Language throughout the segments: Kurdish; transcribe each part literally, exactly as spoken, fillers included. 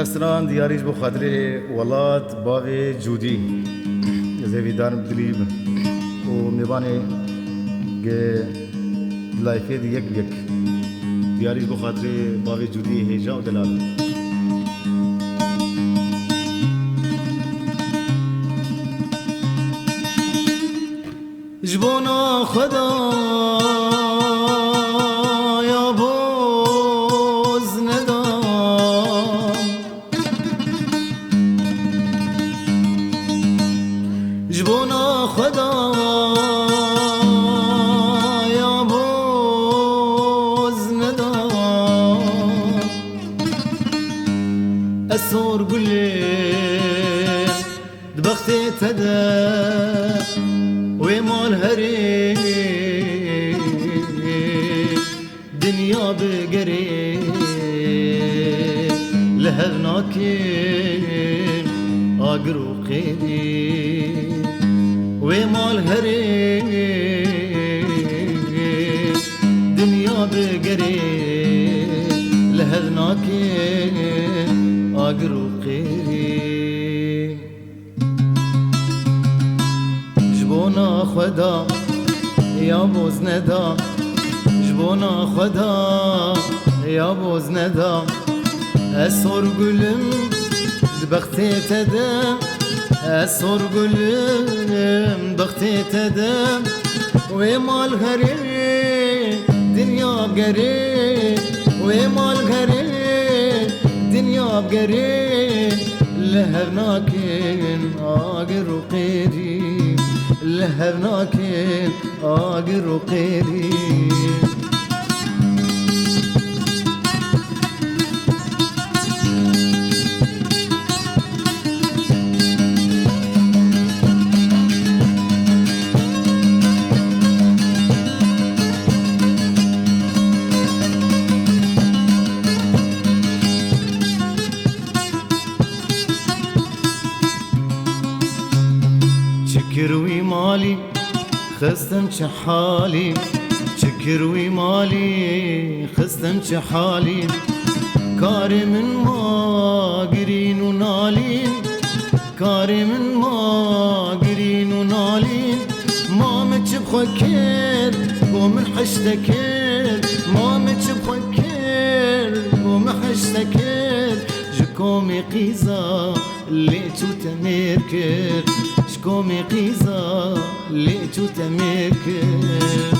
Ev stran diyarî ji bo xatirê welat, bavê Cûdî. Ez hêvîdar im dilî bin. Û mêvanê ge layfê di yek bi yek. Diyarî ji bo xatirê bavê Cûdî hêja û delal. Ji bona Xweda ya boz neda. Ji bona Xweda ya boz neda. Ez sor gulê di bextê te de wê malherê dinya bigerê li hev nakin agir û qêrî wê malherê dinya bigerê li hev nakin agir û qêrî. Ji bona Xweda ya boz neda, ji bona Xweda ya boz neda. Ez sor gulim di bextê te de, ez sor gulim bextê te de. Wê malherê dinya bigerê, wê malherê dinya bigerê li hev nakin agir û qêrî, li hev nakin agir û qêrî. Çi kir wî malî, xistim çi halî, çi kir wî malî, xistim çi halî. Karê min ma girîn û nalîn, karê min ma girîn û nalîn. Ma min çi bi xwe kir, ku min hişte kir, ma min çi bi xwe kir, ku min hişte kir. Ji komê qîza lê çû te mêr kir, ji komê qîza lê çû te mêr kir.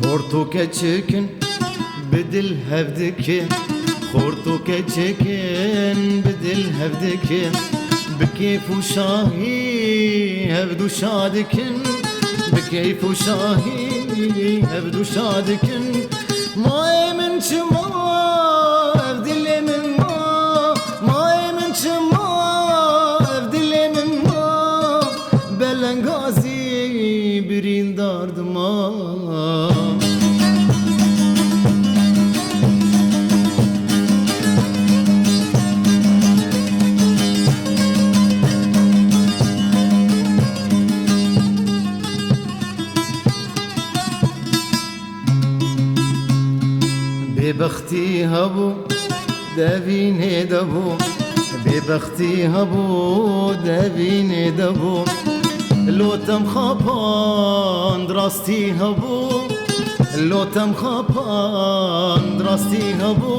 Xort û keçik in bi dil hev dikin, xort û keçik in bi dil hev dikin. Bi kêf û şahî hevdu şa dikin, bi kêf û şahî hevdu şa dikin. Mayê min çima ev dilê min ma, mayê min çima ev dilê min ma, belengazî birîndar dima. Bêbextî hebû, devînê de bû. Bêbextî hebû, devînê de bû. Lotem xapand, rastî hebû. Lotem xapand, rastî hebû.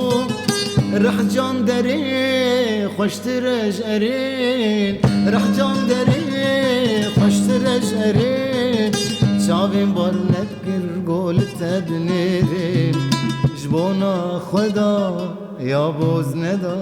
Rehcan derê xweştir e ji erên. Rehcan derê xweştir e ji erên. Çavên bar nedikir, go li te dinêrên. Ji bona Xweda ya boz neda.